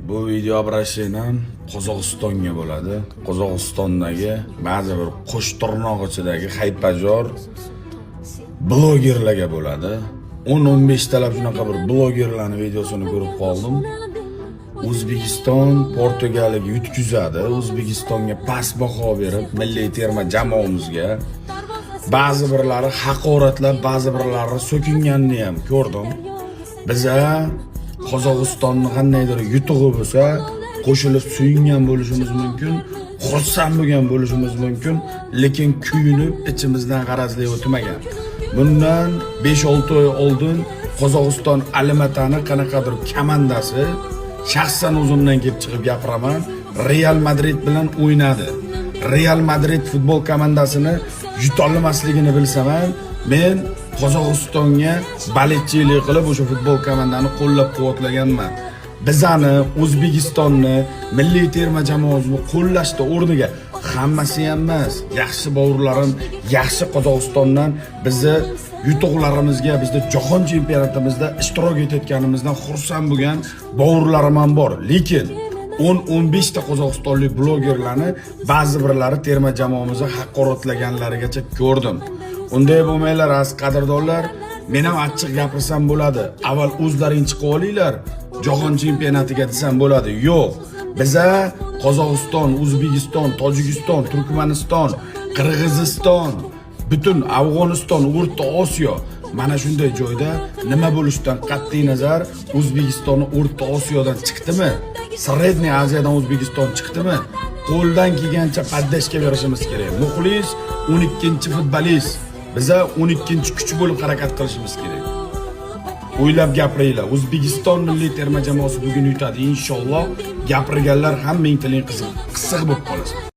Bu video обращение Qozog'istonga bo'ladi. Qozog'istondagi ba'zi bir qo'sh tirnoq ichidagi haypajor blogerlarga bo'ladi. 10-15 talab shunaqa bir blogerlarning videosini ko'rib qoldim. O'zbekiston Portugaliyaga yutkazadi. O'zbekistonga past baho berib, milliy terma jamoamizga ba'zi birlari haqoratlab, ba'zi birlari so'kinganini ham ko'rdim. Biza Qozog'istonni qandaydir yutug'i bo'lsa, qo'shilib suyungan bo'lishimiz mumkin, xursand bo'lgan bo'lishimiz mumkin, lekin kuyinib ichimizdan g'arazli o'tmagan. Bundan 5-6 oy oldin Qozog'iston Almatani qanaqadir komandasi, shaxsan o'zimdan kelib chiqib gapiraman, Real Madrid bilan o'ynadi. Real Madrid futbol komandasini yutolmasligini bilsam ham, men Qozog'istonga болельщик qilib o'sha futbol komandani qo'llab-quvvatlaganman. Bizani O'zbekistonni milliy terma jamoamizni qo'llashda o'rniga, hammasi ham emas, yaxshi bovurlarim, yaxshi Qozog'istondan bizni yutuqlarimizga, bizni jahon chempionatimizda ishtirok etayotganimizdan xursand bo'lgan bovurlarim ham bor. Lekin 10-15 ta qozog'istonlik blogerlarni ba'zi birlari terma jamoamizni haqoratlaganlarigacha ko'rdim. Unday bo'lmanglar, aziz qadrdonlar, men ham achchiq gapirsam bo'ladi. Avval o'zlaring chiqib olinglar jahon chempionatiga desam bo'ladi. Yo'q. Biza Qozog'iston, O'zbekiston, Tojikiston, Turkmaniston, Qirg'iziston, butun Afg'oniston, O'rta Osiyo, mana shunday joyda nima bo'lishidan qat'iy nazar, O'zbekistonni O'rta Osiyodan chiqdimi? Средний Aziyadan O'zbekiston chiqdimi? Qo'ldan kelgancha поддержка berishimiz kerak. Muxlis 12-futbolist. Biza 12-kuch bo'lib harakat qilishimiz kerak. O'ylab gapiringlar. O'zbekiston milliy terma jamoasi bugun yutadi inshaalloh. Gapirganlar hammang tiling qisiq, qisiq bo'lib qolasan.